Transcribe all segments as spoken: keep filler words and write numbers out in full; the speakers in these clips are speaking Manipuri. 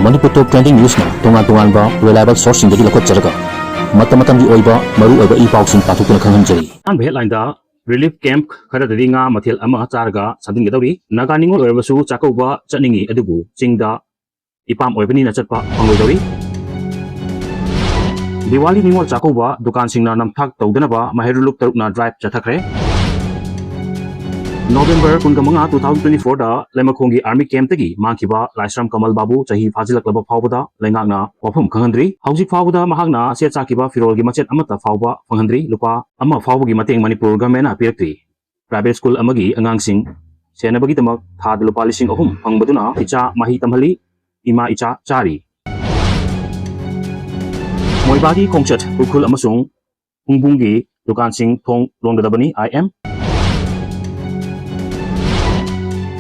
ꯃꯅꯤꯄꯨꯔ ꯇꯣꯞ ꯇ꯭ꯔꯦꯟꯗꯤꯡ ꯅ꯭ꯌꯨꯁꯅ ꯇꯣꯉꯥꯟ ꯇꯣꯉꯥꯟꯕ ꯔꯤꯂꯥꯏꯕꯜ ꯁꯣꯔꯁꯁꯤꯡꯗꯒꯤ ꯂꯧꯈꯠꯆꯔꯒ ꯃꯇꯝ ꯃꯇꯝꯒꯤ ꯑꯣꯏꯕ ꯃꯔꯨ ꯑꯣꯏꯕ ꯏ ꯄꯥꯎꯁꯤꯡ ꯄꯥꯊꯣꯛꯇꯨꯅ ꯈꯪꯍꯟꯖꯔꯤ꯫ ꯑꯍꯥꯟꯕ ꯍꯦꯗꯂꯥꯏꯟꯗ, ꯔꯤꯂꯤꯐ ꯀꯦꯝꯞ ꯈꯔꯗꯗꯤ ꯉꯥ ꯃꯊꯦꯜ ꯑꯃ ꯆꯥꯔꯒ ꯁꯝꯖꯤꯟꯒꯗꯧꯔꯤ꯫ ꯅꯥꯒꯥ ꯅꯤꯉꯣꯜ ꯑꯣꯏꯔꯕꯁꯨ ꯆꯥꯛꯀꯧꯕ ꯆꯠꯅꯤꯡꯏ, ꯑꯗꯨꯕꯨ ꯆꯤꯡꯗ ꯏꯄꯥꯝ ꯑꯣꯏꯕꯅꯤꯅ ꯆꯠꯄ ꯐꯪꯂꯣꯏꯗꯧꯔꯤ꯫ ꯗꯤꯋꯥꯂꯤ ꯅꯤꯉꯣꯜ ꯆꯥꯛꯀꯧꯕ ꯗꯨꯀꯥꯟꯁꯤꯡꯅ ꯅꯝꯊꯥꯛ ꯇꯧꯗꯅꯕ ꯃꯍꯩꯔꯣꯏ ꯂꯨꯞ ꯇꯔꯨꯛꯅ ꯗ꯭ꯔꯥꯏꯚ ꯆꯠꯊꯈ꯭ꯔꯦ꯫ ꯅꯣꯕꯦꯝꯕꯔ ꯀꯨꯟꯃꯉꯥ, two thousand twenty fourꯗ ꯂꯩꯃꯈꯣꯡꯒꯤ ꯑꯥꯔꯃꯤ ꯀꯦꯝꯞꯇꯒꯤ ꯃꯥꯡꯈꯤꯕ ꯂꯥꯏꯁ꯭ꯔꯝ ꯀꯃꯜ ꯕꯥꯕꯨ ꯆꯍꯤ ꯐꯥꯖꯤꯜꯂꯛꯂꯕ ꯐꯥꯎꯕꯗ ꯂꯩꯉꯥꯛꯅ ꯋꯥꯐꯝ ꯈꯪꯍꯟꯗ꯭ꯔꯤ꯫ ꯍꯧꯖꯤꯛ ꯐꯥꯎꯕꯗ ꯃꯍꯥꯛꯅ ꯁꯦꯠ ꯆꯥꯈꯤꯕ ꯐꯤꯔꯣꯜꯒꯤ ꯃꯆꯦꯠ ꯑꯃꯠꯇ ꯐꯥꯎꯕ ꯐꯪꯍꯟꯗ꯭ꯔꯤ꯫ ꯂꯨꯄꯥ ꯑꯃ ꯐꯥꯎꯕꯒꯤ ꯃꯇꯦꯡ ꯃꯅꯤꯄꯨꯔ ꯒꯚꯔꯟꯃꯦꯟꯠꯅ ꯄꯤꯔꯛꯇ꯭ꯔꯤ꯫ ꯄ꯭ꯔꯥꯏꯚꯦꯠ ꯁ꯭ꯀꯨꯜ ꯑꯃꯒꯤ ꯑꯉꯥꯡꯁꯤꯡ ꯁꯦꯟꯅꯕꯒꯤꯗꯃꯛ ꯊꯥꯗ ꯂꯨꯄꯥ ꯂꯤꯁꯤꯡ ꯑꯍꯨꯝ ꯐꯪꯕꯗꯨꯅ ꯏꯆꯥ ꯃꯍꯩ ꯇꯝꯍꯜꯂꯤ, ꯏꯃꯥ ꯏꯆꯥ ꯆꯥꯔꯤ꯫ ꯃꯣꯏꯕꯥꯒꯤ ꯈꯣꯡꯆꯠ ꯎꯈ꯭ꯔꯨꯜ ꯑꯃꯁꯨꯡ ꯍꯨꯡꯕꯨꯡꯒꯤ ꯗꯨꯀꯥꯟꯁꯤꯡ ꯊꯣꯡ ꯂꯣꯟꯒꯗꯕꯅꯤ, ꯑꯥꯏ ꯑꯦꯝ꯫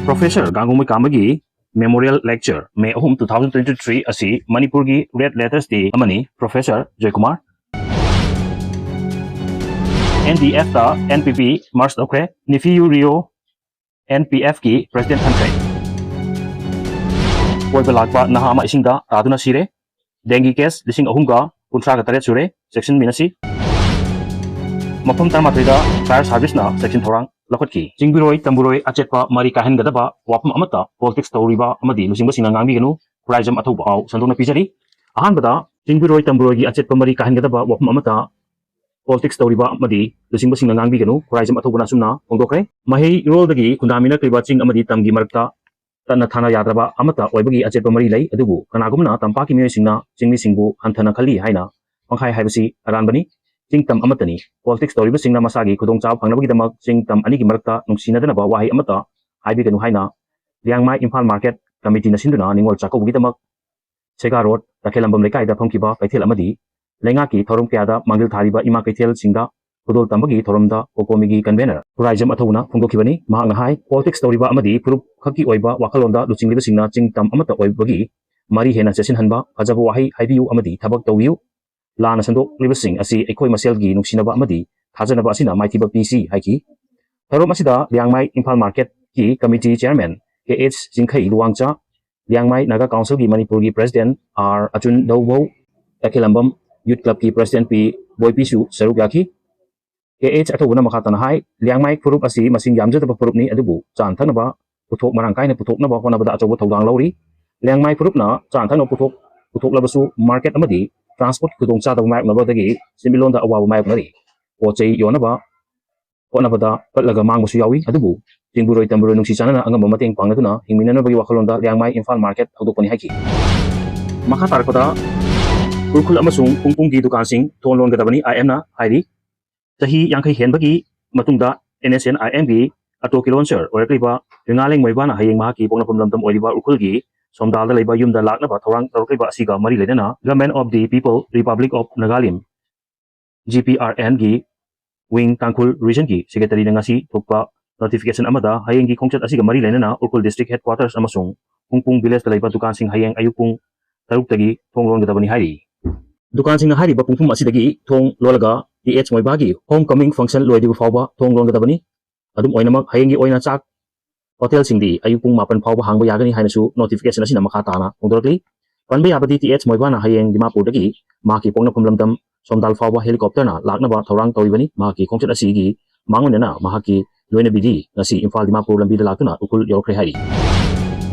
ꯄ꯭ꯔꯣꯐꯦꯁꯔ ꯒꯥꯡꯒꯨꯃꯩ ꯀꯥꯃꯒꯤ Memorial Lecture, May ꯑꯍꯨꯝ, two thousand twenty three ꯑꯁꯤ ꯃꯅꯤꯄꯨꯔꯒꯤ Red Letters Day ꯑꯃꯅꯤ, ꯄ꯭ꯔꯣꯐꯦꯁꯔ ꯖꯣꯏꯀꯨꯃꯥꯔ꯫ ꯑꯦꯟ ꯗꯤ ꯑꯦꯐꯇ ꯑꯦꯟ ꯄꯤ ꯄꯤ merge ꯇꯧꯈ꯭ꯔꯦ, ꯅꯤꯐꯤꯌꯨ ꯔꯤꯑꯣ ꯑꯦꯟ ꯄꯤ ꯑꯦꯐꯀꯤ ꯄ꯭ꯔꯦꯁꯤꯗꯦꯟꯠ ꯈꯟꯈ꯭ꯔꯦ꯫ ꯀꯣꯏꯕ ꯂꯥꯛꯄ ꯅꯍꯥ ꯑꯃ ꯏꯁꯤꯡꯗ ꯇꯥꯗꯨꯅ ꯁꯤꯔꯦ꯫ ꯗꯦꯡꯒꯤ ꯀꯦꯁ ꯂꯤꯁꯤꯡ ꯑꯍꯨꯝꯒ ꯀꯨꯟꯊ꯭ꯔꯥꯒ ꯇꯔꯦꯠ ꯁꯨꯔꯦ꯫ ꯆꯦꯛꯁꯤꯟꯃꯤꯟꯅꯁꯤ꯫ ꯃꯐꯝ ꯇꯔꯥꯃꯥꯊꯣꯏꯗ ꯐꯥꯌꯔ ꯁꯥꯔꯚꯤꯁꯅ ꯆꯦꯛꯁꯤꯟ ꯊꯧꯔꯥꯡ ꯂꯧꯈꯠꯈꯤ꯫ ꯆꯤꯡꯕꯤꯔꯣꯏ ꯇꯝꯕꯨꯔꯣꯏ ꯑꯆꯦꯠꯄ ꯃꯔꯤ ꯀꯥꯏꯍꯟꯒꯗꯕ ꯋꯥꯐꯝ ꯑꯃꯠꯇ ꯄꯣꯂꯤꯇꯤꯛꯁ ꯇꯧꯔꯤꯕ ꯑꯃꯗꯤ ꯂꯨꯆꯤꯡꯕꯁꯤꯡꯅ ꯉꯥꯡꯕꯤꯒꯅꯨ, ꯈꯨꯔꯥꯏꯖꯝ ꯑꯊꯧꯕ꯫ ꯄꯥꯎ ꯁꯟꯗꯣꯛꯅ ꯄꯤꯖꯔꯤ꯫ ꯑꯍꯥꯟꯕꯗ, ꯆꯤꯡꯕꯤꯔꯣꯏ ꯇꯝꯕꯨꯔꯣꯏꯒꯤ ꯑꯆꯦꯠꯄ ꯃꯔꯤ ꯀꯥꯏꯍꯟꯒꯗꯕ ꯋꯥꯐꯝ ꯑꯃꯠꯇ ꯄꯣꯂꯤꯇꯤꯛꯁ ꯇꯧꯔꯤꯕ ꯑꯃꯗꯤ ꯂꯨꯆꯤꯡꯕꯁꯤꯡꯅ ꯉꯥꯡꯕꯤꯒꯅꯨ, ꯈꯨꯔꯥꯏꯖꯝ ꯑꯊꯧꯕꯅ ꯑꯁꯨꯝꯅ ꯐꯣꯡꯗꯣꯛꯈ꯭ꯔꯦ꯫ ꯃꯍꯩꯔꯣꯜꯗꯒꯤ ꯈꯨꯟꯗꯥꯃꯤꯟꯅꯈ꯭ꯔꯤꯕ ꯆꯤꯡ ꯑꯃꯗꯤ ꯇꯝꯒꯤ ꯃꯔꯛꯇ ꯇꯠꯅ ꯊꯥꯅ ꯌꯥꯗ꯭ꯔꯕ ꯑꯃꯠꯇ ꯑꯣꯏꯕꯒꯤ ꯑꯆꯦꯠꯄ ꯃꯔꯤ ꯂꯩ, ꯑꯗꯨꯕꯨ ꯀꯅꯥꯒꯨꯝꯕꯅ ꯇꯝꯄꯥꯛꯀꯤ ꯃꯤꯑꯣꯏꯁꯤꯡꯅ ꯆꯤꯡꯃꯤꯁꯤꯡꯕꯨ ꯍꯟꯊꯅ ꯈꯜꯂꯤ ꯍꯥꯏꯅ ꯄꯪꯍꯥꯏ ꯍꯥꯏꯕꯁꯤ ꯑꯔꯥꯟꯕꯅꯤ꯫ ꯆꯤꯡ ꯇꯝ ꯑꯃꯠꯇꯅꯤ꯫ ꯄꯣꯂꯤꯇꯤꯛꯁ ꯇꯧꯔꯤꯕꯁꯤꯡꯅ ꯃꯁꯥꯒꯤ ꯈꯨꯗꯣꯡꯆꯥꯕ ꯐꯪꯅꯕꯒꯤꯗꯃꯛ ꯆꯤꯡ ꯇꯝ ꯑꯅꯤꯒꯤ ꯃꯔꯛꯇ ꯅꯨꯡꯁꯤꯅꯗꯅꯕ ꯋꯥꯍꯩ ꯑꯃꯠꯇ ꯍꯥꯏꯕꯤꯒꯅꯨ ꯍꯥꯏꯅ ꯂꯤꯌꯥꯡꯃꯥꯏ ꯏꯝꯐꯥꯜ ꯃꯥꯔꯀꯦꯠ ꯀꯃꯤꯇꯤꯅ ꯁꯤꯟꯗꯨꯅ ꯅꯤꯉꯣꯜ ꯆꯥꯛꯀꯧꯕꯒꯤꯗꯃꯛ ꯁꯦꯒꯥ ꯔꯣꯗ, ꯇꯈꯦꯂꯝꯕꯝ ꯂꯩꯀꯥꯏꯗ ꯐꯝꯈꯤꯕ ꯀꯩꯊꯦꯜ ꯑꯃꯗꯤ ꯂꯩꯉꯥꯛꯀꯤ ꯊꯧꯔꯝ ꯀꯌꯥꯗ ꯃꯥꯡꯖꯤꯜ ꯊꯥꯔꯤꯕ ꯏꯃꯥ ꯀꯩꯊꯦꯜꯁꯤꯡꯗ ꯈꯨꯗꯣꯜ ꯇꯝꯕꯒꯤ ꯊꯧꯔꯝꯗ ꯀꯣꯀꯣꯃꯤꯒꯤ ꯀꯟꯚꯦꯅꯔ ꯈꯨꯔꯥꯏꯖꯝ ꯑꯊꯧꯕꯅ ꯐꯣꯡꯗꯣꯛꯈꯤꯕꯅꯤ꯫ ꯃꯍꯥꯛꯅ ꯍꯥꯏ, ꯄꯣꯂꯤꯇꯤꯛꯁ ꯇꯧꯔꯤꯕ ꯑꯃꯗꯤ ꯐꯨꯔꯨꯞ ꯈꯛꯀꯤ ꯑꯣꯏꯕ ꯋꯥꯈꯜꯂꯣꯟꯗ ꯂꯨꯆꯤꯡꯂꯤꯕꯁꯤꯡꯅ ꯆꯤꯡ ꯇꯝ ꯑꯃꯠꯇ ꯑꯣꯏꯕꯒꯤ ꯃꯔꯤ ꯍꯦꯟꯅ ꯆꯦꯠꯁꯤꯟꯍꯟꯕ, ꯐꯖꯕ ꯋꯥꯍꯩ ꯍꯥꯏꯕꯤꯌꯨ ꯑꯃꯗꯤ ꯊꯕꯛ ꯇꯧꯕꯤꯌꯨ꯫ ꯂꯥꯟꯅ ꯁꯟꯗꯣꯛꯂꯤꯕꯁꯤꯡ ꯑꯁꯤ ꯑꯩꯈꯣꯏ ꯃꯁꯦꯜꯒꯤ ꯅꯨꯡꯁꯤꯅꯕ ꯑꯃꯗꯤ ꯊꯥꯖꯅꯕ ꯑꯁꯤꯅ ꯃꯥꯏꯊꯤꯕ ꯄꯤꯁꯤ ꯍꯥꯏꯈꯤ꯫ ꯊꯧꯔꯝ ꯑꯁꯤꯗ ꯂꯤꯌꯥꯡꯃꯥꯏ ꯏꯝꯐꯥꯜ ꯃꯥꯔꯀꯦꯠꯀꯤ ꯀꯃꯤꯇꯤ ꯆꯤꯌꯔꯃꯦꯟ ꯀꯦ ꯑꯦꯆ ꯆꯤꯡꯈꯩ ꯂꯨꯋꯥꯡꯆꯥ, ꯂꯤꯌꯥꯡꯃꯥꯏ ꯅꯥꯒꯥ ꯀꯥꯎꯟꯁꯤꯜꯒꯤ ꯃꯅꯤꯄꯨꯔꯒꯤ ꯄ꯭ꯔꯦꯁꯤꯗꯦꯟꯠ ꯑꯥꯔ ꯑꯆꯨꯟ ꯗꯧꯕꯧ, ꯇꯈꯦꯂꯝꯕꯝ ꯌꯨꯊ ꯀ꯭ꯂꯕꯀꯤ ꯄ꯭ꯔꯦꯁꯤꯗꯦꯟꯠ ꯄꯤ ꯕꯣꯏꯄꯤꯁꯨ ꯁꯔꯨꯛ ꯌꯥꯈꯤ꯫ ꯀꯦ ꯑꯩꯆ ꯑꯊꯧꯕꯅ ꯃꯈꯥ ꯇꯥꯅ ꯍꯥꯏ, ꯂꯤꯌꯥꯡꯃꯥꯏ ꯐꯨꯔꯨꯞ ꯑꯁꯤ ꯃꯁꯤꯡ ꯌꯥꯝꯖꯗꯕ ꯐꯨꯔꯨꯞꯅꯤ, ꯑꯗꯨꯕꯨ ꯆꯥꯅ ꯊꯛꯅꯕ ꯄꯨꯊꯣꯛ ꯃꯔꯥꯡ ꯀꯥꯏꯅ ꯄꯨꯊꯣꯛꯅꯕ ꯍꯣꯠꯅꯕꯗ ꯑꯆꯧꯕ ꯊꯧꯗꯥꯡ ꯂꯧꯔꯤ꯫ ꯂꯤꯌꯥꯡꯃꯥꯏ ꯐꯨꯔꯨꯞꯅ ꯆꯥꯅ ꯊꯛꯅꯕ ꯄꯨꯊꯣꯛ ꯄꯨꯊꯣꯛꯂꯕꯁꯨ ꯃꯥꯔꯀꯦꯠ ꯑꯃꯗꯤ ꯇ꯭ꯔꯥꯟꯁꯄꯣꯔꯠ ꯈꯨꯗꯣꯡꯆꯥꯗꯕ ꯃꯥꯌꯣꯛꯅꯕꯗꯒꯤ ꯁꯦꯟꯃꯤꯠꯂꯣꯟꯗ ꯑꯋꯥꯕ ꯃꯥꯌꯣꯛꯅꯔꯤ꯫ ꯄꯣꯠ ꯆꯩ ꯌꯣꯟꯅꯕ ꯍꯣꯠꯅꯕꯗ ꯄꯠꯂꯒ ꯃꯥꯡꯕꯁꯨ ꯌꯥꯎꯏ꯫ ꯑꯗꯨꯕꯨ ꯆꯤꯡꯕꯨꯔꯣꯏ ꯇꯝꯕꯨꯔꯣꯏ ꯅꯨꯡꯁꯤ ꯆꯥꯟꯅꯅ ꯑꯉꯝꯕ ꯃꯇꯦꯡ ꯄꯥꯡꯅꯗꯨꯅ ꯍꯤꯡꯃꯤꯟꯅꯅꯕꯒꯤ ꯋꯥꯈꯜꯂꯣꯟꯗ ꯂꯤꯌꯥꯡꯃꯥꯏ ꯏꯝꯐꯥꯜ ꯃꯥꯔꯀꯦꯠ ꯍꯧꯗꯣꯛꯄꯅꯤ ꯍꯥꯏꯈꯤ꯫ ꯃꯈꯥ ꯇꯥꯔꯛꯄꯗ ꯎꯔꯈꯨꯜ ꯑꯃꯁꯨꯡ ꯄꯨꯡꯄꯨꯡꯒꯤ ꯗꯨꯀꯥꯟꯁꯤꯡ ꯊꯣꯡ ꯂꯣꯟꯒꯗꯕꯅꯤ, ꯑꯥꯏ ꯑꯦꯝꯅ ꯍꯥꯏꯔꯤ꯫ ꯆꯍꯤ ꯌꯥꯡꯈꯩ ꯍꯦꯟꯕꯒꯤ ꯃꯇꯨꯡꯗ ꯑꯦꯟ ꯑꯦꯁ ꯑꯦꯟ ꯑꯥꯏ ꯑꯦꯝꯒꯤ ꯑꯇꯣꯀꯤ ꯂꯣꯟꯁꯔ ꯑꯣꯏꯔꯛꯂꯤꯕ ꯔꯤꯉꯥꯂꯦꯡ ꯃꯣꯏꯕꯥꯅ ꯍꯌꯦꯡ ꯃꯍꯥꯛꯀꯤ ꯄꯣꯛꯅꯐꯝ ꯂꯝꯗꯝ ꯑꯣꯏꯔꯤꯕ ꯎꯔꯈꯨꯜꯒꯤ ꯁꯣꯝꯗꯥꯜꯗ ꯂꯩꯕ ꯌꯨꯝꯗ ꯂꯥꯛꯅꯕ ꯊꯧꯔꯥꯡ ꯇꯧꯔꯛꯂꯤꯕ ꯑꯁꯤꯒ ꯃꯔꯤ ꯂꯩꯅꯅ Government of the People, Republic of Nagalim, G P R ꯑꯦꯟꯒꯤ ꯋꯤꯡ ꯇꯥꯡꯈꯨꯜ ꯔꯤꯖꯟꯒꯤ ꯁꯦꯀ꯭ꯔꯦꯇꯔꯤꯅ ꯉꯁꯤ ꯊꯣꯛꯄ ꯅꯣꯇꯤꯐꯤꯀꯦꯁꯟ ꯑꯃꯗ ꯍꯌꯦꯡꯒꯤ ꯈꯣꯡꯆꯠ ꯑꯁꯤꯒ ꯃꯔꯤ ꯂꯩꯅꯅ ꯎꯔꯈꯨꯜ ꯗꯤꯁꯇ꯭ꯔꯤꯛ ꯍꯦꯗꯀ꯭ꯋꯥꯇꯔꯁ ꯑꯃꯁꯨꯡ ꯄꯨꯡꯄꯨꯡ ꯚꯤꯂꯦꯖꯇ ꯂꯩꯕ ꯗꯨꯀꯥꯟꯁꯤꯡ ꯍꯌꯦꯡ ꯑꯌꯨꯛ ꯄꯨꯡ ꯇꯔꯨꯛꯇꯒꯤ ꯊꯣꯡ ꯂꯣꯟꯒꯗꯕꯅꯤ ꯍꯥꯏꯔꯤ꯫ ꯗꯨꯀꯥꯟꯁꯤꯡꯅ ꯍꯥꯏꯔꯤꯕ ꯄꯨꯡꯐꯝ ꯑꯁꯤꯗꯒꯤ ꯊꯣꯡ ꯂꯣꯜꯂꯒ ꯇꯤ ꯑꯦꯆ ꯃꯣꯏꯕꯥꯒꯤ ꯍꯣꯝ ꯀꯃꯤꯡ ꯐꯪꯁꯟ ꯂꯣꯏꯗ꯭ꯔꯤꯕ ꯐꯥꯎꯕ ꯊꯣꯡ ꯂꯣꯟꯒꯗꯕꯅꯤ꯫ ꯑꯗꯨꯝ ꯑꯣꯏꯅꯃꯛ, ꯍꯌꯦꯡꯒꯤ ꯑꯣꯏꯅ ꯆꯥꯛ ꯍꯣꯇꯦꯜꯁꯤꯡꯗꯤ ꯑꯌꯨꯛ ꯄꯨꯡ ꯃꯥꯄꯟ ꯐꯥꯎꯕ ꯍꯥꯡꯕ ꯌꯥꯒꯅꯤ ꯍꯥꯏꯅꯁꯨ ꯅꯣꯇꯤꯐꯤꯀꯦꯁꯟ ꯑꯁꯤꯅ ꯃꯈꯥ ꯇꯥꯅ ꯐꯣꯡꯗꯣꯔꯛꯂꯤ꯫ ꯄꯟꯕ ꯌꯥꯕꯗꯤ, ꯇꯤ ꯑꯦꯆ ꯃꯣꯏꯕꯥꯅ ꯍꯌꯦꯡ ꯗꯤꯃꯥꯄꯨꯔꯗꯒꯤ ꯃꯍꯥꯛꯀꯤ ꯄꯣꯛꯅꯐꯝ ꯂꯝꯗꯝ ꯁꯣꯝꯗꯥꯜ ꯐꯥꯎꯕ ꯍꯦꯂꯤꯀꯣꯞꯇꯔꯅ ꯂꯥꯛꯅꯕ ꯊꯧꯔꯥꯡ ꯇꯧꯔꯤꯕꯅꯤ꯫ ꯃꯍꯥꯛꯀꯤ ꯈꯣꯡꯆꯠ ꯑꯁꯤꯒꯤ ꯃꯥꯡꯑꯣꯏꯅꯅ ꯃꯍꯥꯛꯀꯤ ꯂꯣꯏꯅꯕꯤꯗꯤ ꯉꯁꯤ ꯏꯝꯐꯥꯜ ꯗꯤꯃꯥꯄꯨꯔ ꯂꯝꯕꯤꯗ ꯂꯥꯛꯇꯨꯅ ꯎꯈ꯭ꯔꯨꯜ ꯌꯧꯔꯛꯈ꯭ꯔꯦ ꯍꯥꯏꯔꯤ꯫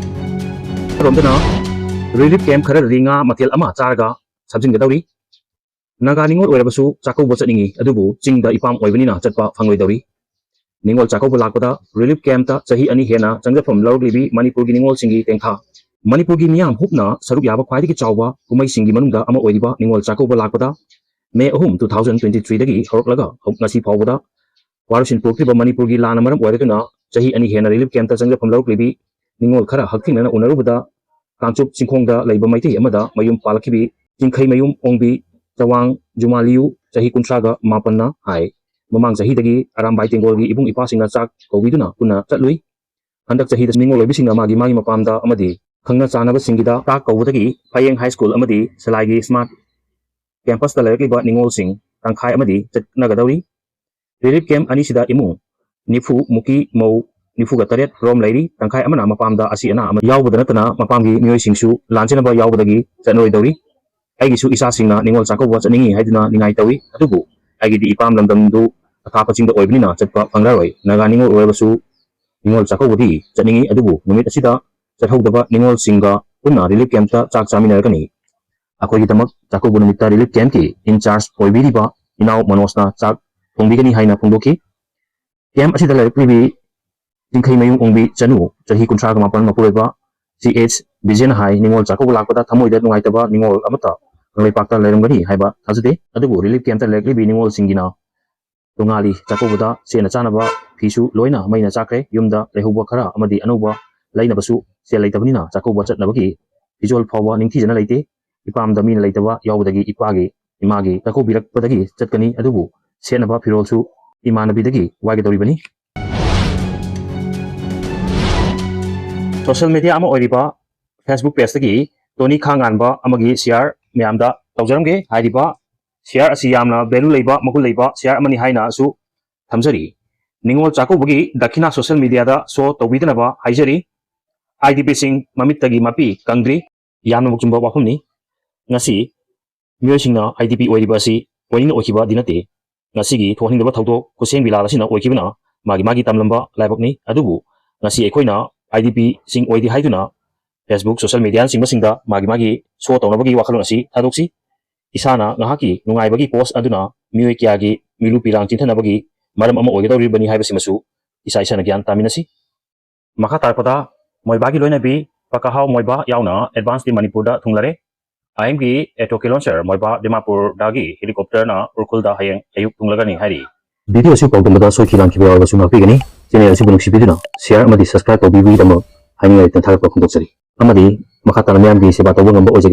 ꯑꯃꯔꯣꯝꯗꯅ, ꯔꯤꯂꯤꯐ ꯀꯦꯝꯞ ꯈꯔꯗꯗꯤ ꯉꯥ ꯃꯊꯦꯜ ꯑꯃ ꯆꯥꯔꯒ ꯁꯝꯖꯤꯟꯒꯗꯧꯔꯤ꯫ ꯅꯥꯒꯥ ꯅꯤꯉꯣꯜ ꯑꯣꯏꯔꯕꯁꯨ ꯆꯥꯛꯀꯧꯕ ꯆꯠꯅꯤꯡꯏ, ꯑꯗꯨꯕꯨ ꯆꯤꯡꯗ ꯏꯄꯥꯝ ꯑꯣꯏꯕꯅꯤꯅ ꯆꯠꯄ ꯐꯪꯂꯣꯏꯗꯧꯔꯤ꯫ ꯅꯤꯉꯣꯜ ꯆꯥꯛꯀꯧꯕ ꯂꯥꯛꯄꯗ ꯔꯤꯂꯤꯐ ꯀꯦꯝꯞꯇ ꯆꯍꯤ ꯑꯅꯤ ꯍꯦꯟꯅ ꯆꯪꯖꯐꯝ ꯂꯧꯔꯛꯂꯤꯕꯤ ꯃꯅꯤꯄꯨꯔꯒꯤ ꯅꯤꯉꯣꯜꯁꯤꯡꯒꯤ ꯇꯦꯡꯊꯥ꯫ ꯃꯅꯤꯄꯨꯔꯒꯤ ꯃꯤꯌꯥꯝ ꯍꯨꯞꯅ ꯁꯔꯨꯛ ꯌꯥꯕ ꯈ꯭ꯋꯥꯏꯗꯒꯤ ꯆꯥꯎꯕ ꯀꯨꯝꯍꯩꯁꯤꯡꯒꯤ ꯃꯅꯨꯡꯗ ꯑꯃ ꯑꯣꯏꯔꯤꯕ ꯅꯤꯉꯣꯜ ꯆꯥꯛꯀꯧꯕ ꯂꯥꯛꯄꯗ ꯃꯦ ꯑꯍꯨꯝ, two thousand twenty three ꯗꯒꯤ ꯍꯧꯔꯛꯂꯒ ꯍꯧ-, ꯉꯁꯤ ꯐꯥꯎꯕꯗ ꯋꯥꯔꯣꯏꯁꯤꯟ ꯄꯨꯔꯛꯇ꯭ꯔꯤꯕ ꯃꯅꯤꯄꯨꯔꯒꯤ ꯂꯥꯟꯅ ꯃꯔꯝ ꯑꯣꯏꯔꯗꯨꯅ ꯆꯍꯤ ꯑꯅꯤ ꯍꯦꯟꯅ ꯔꯤꯂꯤꯐ ꯀꯦꯝꯞꯇ ꯆꯪꯖꯐꯝ ꯂꯧꯔꯛꯂꯤꯕꯤ ꯅꯤꯉꯣꯜ ꯈꯔ ꯍꯛꯊꯦꯡꯅꯅ ꯎꯅꯔꯨꯕꯗ ꯀꯥꯡꯆꯨꯞ ꯆꯤꯡꯈꯣꯡꯗ ꯂꯩꯕ ꯃꯩꯇꯩ ꯑꯃꯗ ꯃꯌꯨꯝ ꯄꯥꯜꯂꯛꯈꯤꯕꯤ ꯆꯤꯡꯈꯩꯃꯌꯨꯝ ꯑꯣꯡꯕꯤ ꯆꯋꯥꯡ ꯖꯨꯃꯥꯂꯤꯌꯨ, ꯆꯍꯤ ꯀꯨꯟꯊ꯭ꯔꯥꯒ ꯃꯥꯄꯟꯅ ꯍꯥꯏ꯫ ꯃꯃꯥꯡ ꯆꯍꯤꯗꯒꯤ ꯑꯔꯥꯝꯕꯥꯏ ꯇꯦꯡꯒꯣꯜꯒꯤ ꯏꯕꯨꯡ ꯏꯄꯥꯁꯤꯡꯅ ꯆꯥꯛ ꯀꯧꯕꯤꯗꯨꯅ ꯄꯨꯟꯅ ꯆꯠꯂꯨꯏ꯫ ꯍꯟꯗꯛ ꯆꯍꯤꯗ ꯅꯤꯉꯣꯜ ꯑꯣꯏꯕꯤꯁꯤꯡꯅ ꯃꯥꯒꯤ ꯃꯥꯒꯤ ꯃꯄꯥꯝꯗ ꯑꯃꯗꯤ ꯈꯪꯅ ꯆꯥꯟꯅꯕꯁꯤꯡꯒꯤꯗ ꯆꯥꯛ ꯀꯧꯕꯗꯒꯤ ꯐꯌꯦꯡ ꯍꯥꯏ ꯁ꯭ꯀꯨꯜ ꯑꯃꯗꯤ ꯁꯂꯥꯏꯒꯤ ꯁ꯭ꯃꯥꯔꯠ ꯀꯦꯝꯄꯁꯇ ꯂꯩꯔꯛꯂꯤꯕ ꯅꯤꯉꯣꯜꯁꯤꯡ ꯇꯪꯈꯥꯏ ꯑꯃꯗꯤ ꯆꯠꯅꯒꯗꯧꯔꯤ꯫ ꯔꯤꯂꯤꯐ ꯀꯦꯝꯞ ꯑꯅꯤꯁꯤꯗ ꯏꯃꯨꯡ ꯅꯤꯐꯨ ꯃꯨꯛꯀꯤ ꯃꯧ ꯅꯤꯐꯨꯒ ꯇꯔꯦꯠ ꯔꯣꯝ ꯂꯩꯔꯤ꯫ ꯇꯪꯈꯥꯏ ꯑꯃꯅ ꯃꯄꯥꯝꯗ ꯑꯁꯤ ꯑꯅꯥ ꯑꯃ ꯌꯥꯎꯕꯗ ꯅꯠꯇꯅ ꯃꯄꯥꯝꯒꯤ ꯃꯤꯑꯣꯏꯁꯤꯡꯁꯨ ꯂꯥꯟꯖꯦꯟꯅꯕ ꯌꯥꯎꯕꯗꯒꯤ ꯆꯠꯅꯔꯣꯏꯗꯧꯔꯤ꯫ ꯑꯩꯒꯤꯁꯨ ꯏꯆꯥꯁꯤꯡꯅ ꯅꯤꯉꯣꯜ ꯆꯥꯛꯀꯧꯕ ꯆꯠꯅꯤꯡꯏ ꯍꯥꯏꯗꯨꯅ ꯅꯤꯡꯉꯥꯏ ꯇꯧꯏ, ꯑꯗꯨꯕꯨ ꯑꯩꯒꯤꯗꯤ ꯏꯄꯥꯝ ꯂꯝꯗꯝꯗꯨ ꯑꯊꯥꯞꯄ ꯆꯤꯡꯗ ꯑꯣꯏꯕꯅꯤꯅ ꯆꯠꯄ ꯐꯪꯂꯔꯣꯏ꯫ ꯅꯥꯒꯥ ꯅꯤꯉꯣꯜ ꯑꯣꯏꯔꯕꯁꯨ ꯅꯤꯉꯣꯜ ꯆꯥꯛꯀꯧꯕꯗꯤ ꯆꯠꯅꯤꯡꯏ, ꯑꯗꯨꯕꯨ ꯅꯨꯃꯤꯠ ꯑꯁꯤꯗ ꯆꯠꯍꯧꯗꯕ ꯅꯤꯉꯣꯜꯁꯤꯡꯒ ꯄꯨꯟꯅ ꯔꯤꯂꯤꯐ ꯀꯦꯝꯞꯇ ꯆꯥꯛ ꯆꯥꯃꯤꯟꯅꯔꯒꯅꯤ꯫ ꯑꯩꯈꯣꯏꯒꯤꯗꯃꯛ ꯆꯥꯛꯀꯧꯕ ꯅꯨꯃꯤꯠꯇ ꯔꯤꯂꯤꯐ ꯀꯦꯝꯞꯀꯤ ꯏꯟꯆꯥꯔꯖ ꯑꯣꯏꯕꯤꯔꯤꯕ ꯏꯅꯥꯎ ꯃꯅꯣꯖꯅ ꯆꯥꯛ ꯊꯣꯡꯕꯤꯒꯅꯤ ꯍꯥꯏꯅ ꯐꯣꯡꯗꯣꯛꯈꯤ꯫ ꯀꯦꯝꯞ ꯑꯁꯤꯗ ꯂꯩꯔꯛꯂꯤꯕꯤ ꯆꯤꯡꯈꯩꯃꯌꯨꯝ ꯑꯣꯡꯕꯤ ꯆꯅꯨ, ꯆꯍꯤ ꯀꯨꯟꯊ꯭ꯔꯥꯒ ꯃꯥꯄꯟ, ꯃꯄꯨꯔꯣꯏꯕ ꯁꯤ ꯑꯩꯆ ꯕꯤꯖꯦꯟꯅ ꯍꯥꯏ, ꯅꯤꯉꯣꯜ ꯆꯥꯛꯀꯧꯕ ꯂꯥꯛꯄꯗ ꯊꯃꯣꯏꯗ ꯅꯨꯡꯉꯥꯏꯇꯕ ꯅꯤꯉꯣꯜ ꯑꯃꯠꯇ ꯀꯪꯂꯩꯄꯥꯛꯇ ꯂꯩꯔꯝꯒꯅꯤ ꯍꯥꯏꯕ ꯊꯥꯖꯗꯦ, ꯑꯗꯨꯕꯨ ꯔꯤꯂꯤꯐ ꯀꯦꯝꯞꯇ ꯂꯩꯔꯛꯂꯤꯕꯤ ꯅꯤꯉꯣꯜꯁꯤꯡꯒꯤꯅ ꯇꯣꯉꯥꯜꯂꯤ꯫ ꯆꯥꯛꯀꯧꯕꯗ ꯁꯦꯠꯅ ꯆꯥꯅꯕ ꯐꯤꯁꯨ ꯂꯣꯏꯅ ꯃꯩꯅ ꯆꯥꯛꯈ꯭ꯔꯦ꯫ ꯌꯨꯝꯗ ꯂꯩꯍꯧꯕ ꯈꯔ ꯑꯃꯗꯤ ꯑꯅꯧꯕ ꯂꯩꯅꯕꯁꯨ ꯁꯦꯜ ꯂꯩꯇꯕꯅꯤꯅ ꯆꯥꯛꯀꯧꯕ ꯆꯠꯅꯕꯒꯤ ꯐꯤꯖꯣꯜ ꯐꯥꯎꯕ ꯅꯤꯡꯊꯤꯖꯅ ꯂꯩꯇꯦ꯫ ꯏꯄꯥꯝꯗ ꯃꯤꯅ ꯂꯩꯇꯕ ꯌꯥꯎꯕꯗꯒꯤ ꯏꯄꯥꯒꯤ, ꯏꯃꯥꯒꯤ ꯆꯥꯛꯀꯧꯕꯤꯔꯛꯄꯗꯒꯤ ꯆꯠꯀꯅꯤ, ꯑꯗꯨꯕꯨ ꯁꯦꯠꯅꯕ ꯐꯤꯔꯣꯜꯁꯨ ꯏꯃꯥꯟꯅꯕꯤꯗꯒꯤ ꯋꯥꯏꯒꯗꯧꯔꯤꯕꯅꯤ꯫ ꯁꯣꯁꯤꯌꯦꯜ ꯃꯤꯗꯤꯌꯥ ꯑꯃ ꯑꯣꯏꯔꯤꯕ ꯐꯦꯁꯕꯨꯛ ꯄꯦꯖꯇꯒꯤ ꯇꯣꯅꯤ ꯈꯥꯉꯥꯟꯕ ꯑꯃꯒꯤ ꯁꯤꯌꯥꯔ ꯃꯌꯥꯝꯗ ꯇꯧꯖꯔꯝꯒꯦ꯫ ꯍꯥꯏꯔꯤꯕ ꯁꯤꯌꯥꯔ ꯑꯁꯤ ꯌꯥꯝꯅ ꯚꯦꯂꯨ ꯂꯩꯕ, ꯃꯒꯨꯟ ꯂꯩꯕ ꯁꯤꯌꯥꯔ ꯑꯃꯅꯤ ꯍꯥꯏꯅꯁꯨ ꯊꯝꯖꯔꯤ꯫ ꯅꯤꯉꯣꯜ ꯆꯥꯛꯀꯧꯕꯒꯤ ꯗꯈꯤꯅꯥ ꯁꯣꯁꯤꯌꯦꯜ ꯃꯤꯗꯤꯌꯥꯗ ꯁꯣ ꯇꯧꯕꯤꯗꯅꯕ ꯍꯥꯏꯖꯔꯤ꯫ ꯑꯥꯏ ꯗꯤ ꯄꯤꯁꯤꯡ ꯃꯃꯤꯠꯇꯒꯤ ꯃꯄꯤ ꯀꯪꯗ꯭ꯔꯤ꯫ ꯌꯥꯝꯅ ꯃꯕꯨꯛ ꯆꯨꯝꯕ ꯋꯥꯐꯝꯅꯤ꯫ ꯉꯁꯤ ꯃꯤꯑꯣꯏꯁꯤꯡꯅ ꯑꯥꯏ ꯗꯤ ꯄꯤ ꯑꯣꯏꯔꯤꯕ ꯑꯁꯤ ꯑꯣꯏꯅꯤꯡꯅ ꯑꯣꯏꯈꯤꯕꯗꯤ ꯅꯠꯇꯦ꯫ ꯉꯁꯤꯒꯤ ꯊꯣꯛꯍꯟꯅꯤꯡꯗꯕ ꯊꯧꯗꯣꯛ ꯈꯨꯠꯁꯦꯝꯒꯤ ꯂꯥꯜ ꯑꯁꯤꯅ ꯑꯣꯏꯈꯤꯕꯅ ꯃꯥꯒꯤ ꯃꯥꯒꯤ ꯇꯝꯂꯝꯕ ꯂꯥꯏꯕꯛꯅꯤ꯫ ꯑꯗꯨꯕꯨ ꯉꯁꯤ ꯑꯩꯈꯣꯏꯅ ꯑꯥꯏ ꯗꯤ ꯄꯤꯁꯤꯡ ꯑꯣꯏꯗꯦ ꯍꯥꯏꯗꯨꯅ ꯐꯦꯁꯕꯨꯛ, ꯁꯣꯁꯤꯌꯦꯜ ꯃꯤꯗꯤꯌꯥꯅꯆꯤꯡꯕꯁꯤꯡꯗ ꯃꯥꯒꯤ ꯃꯥꯒꯤ ꯁꯣ ꯇꯧꯅꯕꯒꯤ ꯋꯥꯈꯜꯂꯣꯟ ꯑꯁꯤ ꯊꯥꯗꯣꯛꯁꯤ꯫ ꯏꯁꯥꯅ ꯉꯥꯏꯍꯥꯛꯀꯤ ꯅꯨꯡꯉꯥꯏꯕꯒꯤ ꯄꯣꯁ ꯑꯗꯨꯅ ꯃꯤꯑꯣꯏ ꯀꯌꯥꯒꯤ ꯃꯤꯂꯨ ꯄꯤꯔꯥꯡ ꯆꯤꯟꯊꯅꯕꯒꯤ ꯃꯔꯝ ꯑꯃ ꯑꯣꯏꯒꯗꯧꯔꯤꯕꯅꯤ ꯍꯥꯏꯕꯁꯤꯃꯁꯨ ꯏꯁꯥ ꯏꯁꯥꯅ ꯒ꯭ꯌꯥꯟ ꯇꯥꯃꯤꯟꯅꯁꯤ꯫ ꯃꯈꯥ ꯇꯥꯔꯛꯄꯗ ꯃꯣꯏꯕꯥꯒꯤ ꯂꯣꯏꯅꯕꯤ ꯄꯀꯥꯍꯥꯎ ꯃꯣꯏꯕꯥ ꯌꯥꯎꯅ ꯑꯦꯗꯚꯥꯟꯁ ꯇꯤꯝ ꯃꯅꯤꯄꯨꯔꯗ ꯊꯨꯡꯂꯔꯦ꯫ ꯑꯥꯏ ꯑꯦꯝꯒꯤ ꯑꯦ ꯇꯨ ꯀꯦ ꯂꯣꯟꯆꯔ ꯃꯣꯏꯕꯥ ꯗꯤꯃꯥꯄꯨꯔꯗꯒꯤ ꯍꯦꯂꯤꯀꯣꯞꯇꯔꯅ ꯎꯔꯈꯨꯜꯗ ꯍꯌꯦꯡ ꯑꯌꯨꯛ ꯊꯨꯡꯂꯒꯅꯤ ꯍꯥꯏꯔꯤ꯫ ꯚꯤꯗꯤꯑꯣ ꯑꯁꯤ ꯄꯥꯎꯗꯝꯕꯗ ꯁꯣꯏꯈꯤ ꯂꯥꯟꯈꯤꯕ ꯌꯥꯎꯔꯕꯁꯨ ꯉꯥꯛꯄꯤꯒꯅꯤ꯫ ꯆꯦꯅꯦꯜ ꯑꯁꯤꯕꯨ ꯅꯨꯡꯁꯤꯕꯤꯗꯨꯅ ꯁꯤꯌꯥꯔ ꯑꯃꯗꯤ ꯁꯕꯁꯀ꯭ꯔꯥꯏꯕ ꯇꯧꯕꯤꯕꯒꯤꯗꯃꯛ ꯍꯥꯏꯅꯤꯡꯉꯥꯏ ꯂꯩꯇꯅ ꯊꯥꯒꯠꯄ ꯐꯣꯡꯗꯣꯛꯆꯔꯤ꯫ ꯑꯃꯗꯤ ꯃꯈꯥ ꯇꯥꯅ ꯃꯤꯌꯥꯝꯒꯤ ꯁꯦꯕꯥ ꯇꯧꯕ ꯉꯝꯕ ꯑꯣꯏꯖꯒꯦ꯫